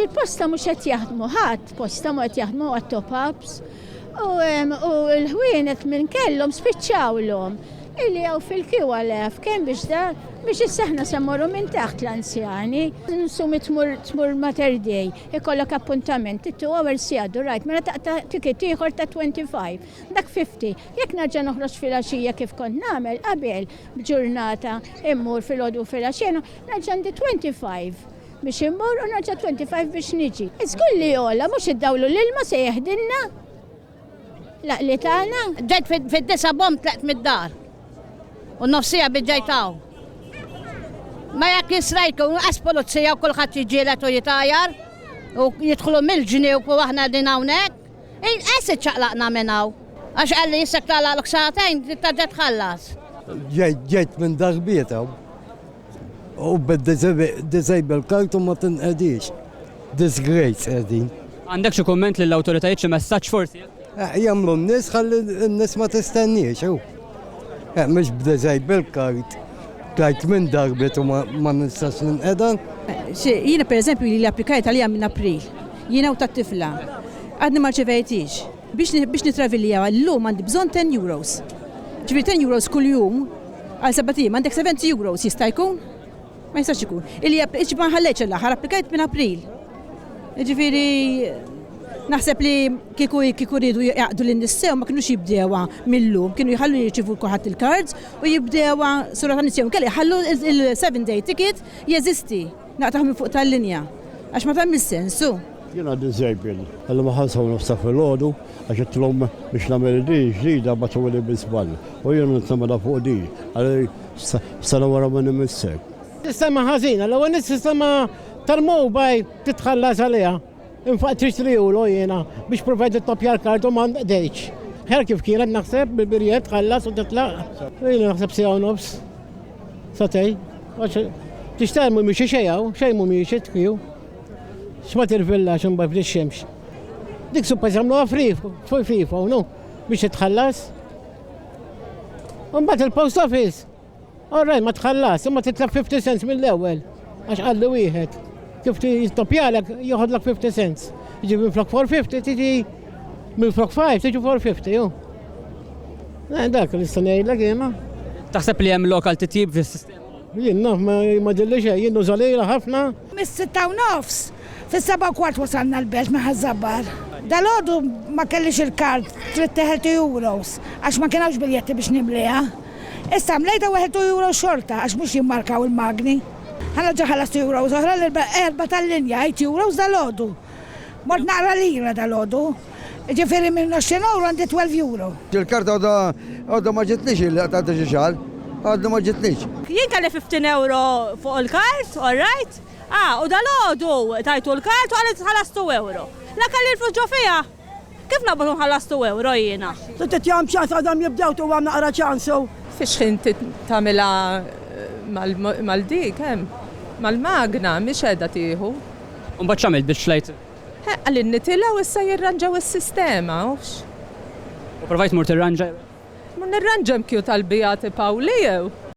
Il-posta mhux qed jaħdmu ħadd, posta mhu qed jaħdmu għat-top-ups. U l-ħwienet minn kellhom spiċċawlhom. Illi hawn fil-kju għal kemm biex da biex issa aħna se mmorru minn taħt l-anzjani. Nsumi tmur tmur Mater Dei, ikollok appuntament, 2 hours jgħaddu rajt, mela taqta' ticket ieħor ta' 25, dak 50. Jekk nerġa' noħroġ filgħaxija kif kont nagħmel qabel b'ġurnata immur filgħodu u filgħaxija, nerġa' għandi 25. Biex immur u nerġa' 25 biex niġi. Żgur li ogħla, mhux id-dawl u l-ilma se jeħdilna l-għaqli tagħna. Ġejt fid-disa' bom tlaqt mid-dar. U nofsija biex ġejt hawn. Ma jekk jistrajku, qas pulizija u kulħadd jiġġieled u jitgħajar u jidħlu mill-ġnieb u aħna qegħdin hawnhekk. Inqas iċċaqlaqna minn hawn. Għax qalli issa tagħlaqlok sagħtejn trid terġa' tħallas. Ġejt minn darbiet hawn. U bid-disable card u ma tinqedix. Disgrace qegħdin. Għandek xi kumment lill-awtoritajiet xi messaġġ forsi? Eh, jagħmlu n-nies ħalli n-nies ma tistenniex hu. Eh, mhux b'disable card tlajt minn darbit u ma nistax ninqeda. Jiena pereżempju li applikajt għalija minn April. Jiena u tat-tifla. Għadni ma rċevejtix. Biex nitravilja llum għandi bżonn 10 euros. Ġifieri 10 euros kuljum Għal sebat ijiem għandek 70 euros jista' jkun? Ma jistax ikun. Illi ma ħallejtx l-aħħar applikajt minn April. Ġifieri naħseb li kieku kieku riedu jaqdu lin nies sew ma kinux jibdewha mil-lum, kienu jħallu jirċievu kulħadd il-cards u jibdewha sura ta' nies jew inkella jħallu il-seven day ticket jeżisti, naqtgħuh minn fuq tal-linja. Għax ma tagħmilx sens hu. Jiena disabled. Illum ħamsa u nofs ta' filgħodu għax għedtilhom biex nagħmel din ġdida bagħtuli bi żball. U jien rrid nagħmilha fuq din. Qalli sena wara ma nimissek. Sistema ħażina, l-ewwel nett sistema tal-mobile titħallas għaliha. Infaqt 3 euro jiena biex provajt nittoppja l-kard u ma qdejtx. Ħer kif kienet naħseb bil-biljett tħallas u titlaq. Jiena naħseb siegħa u nofs. Sagħtejn. Għax tixtaq mhu miexi xejn hawn, xejn mhu miexi tkiju. X'ma tirvillax imbagħad f'dix-xemx. Dik suppost jagħmluha free fuq free phone, no? Biex titħallas. Imbagħad il-post office. All right, ma tħallas, imma titlef 50 cents mill-ewwel. Għax qalli wieħed. Kif jistoppjalek joħodlok 50 cents. Jiġi minn flok 450 tiġi minn flok 5 tiġi 450, ju. Eh, dak li nista' ngħidlek jiena. Taħseb li hemm lokal titjib fis-sistema? Jien naf ma dilli xejn, jien nuża lejla ħafna. Mis-sitta u nofs, fis-sebgħa u kwart wasalna l-Belt minn Ħaż-Żabbar. Dalgħodu ma kellix il-kard, trid teħel two euros, għax ma kien hawnx biljetti biex nimliha. Issa mlejtha u weħel two euros xorta għax mhux jimmarkaw il-magni. Ħa nerġa' nħallas two euros oħra l-erbgħa tal-linja, eight euros dalgħodu. Mort naqra lira dalgħodu. Jiġifieri minn 20 euro għandi 12 euro. Il-karta għadha għadha ma ġietnix il ta' xi xahar, għadha ma ġietnix. Jien kelli 15 euro fuq il-kart, all right? Ah, u dalgħodu tajtu l-kart u qalet ħallastu euro. La kelli l-flus ġo fiha! Kif naqbad u nħallastu euro jiena? Trid titjahom ċans għadhom jibdew tuhom naqra ċans u. Fiex ħin tagħmilha mal-dik hemm, mal-magna mhix qiegħda tieħu. U mbagħad x'għamilt biex tlajt? He, qalli nitilgħu issa jirranġaw is-sistema, hux? U provajt tmur tirranġa jew? Mur nirranġa hemm kju tal-Beati Pauli jew?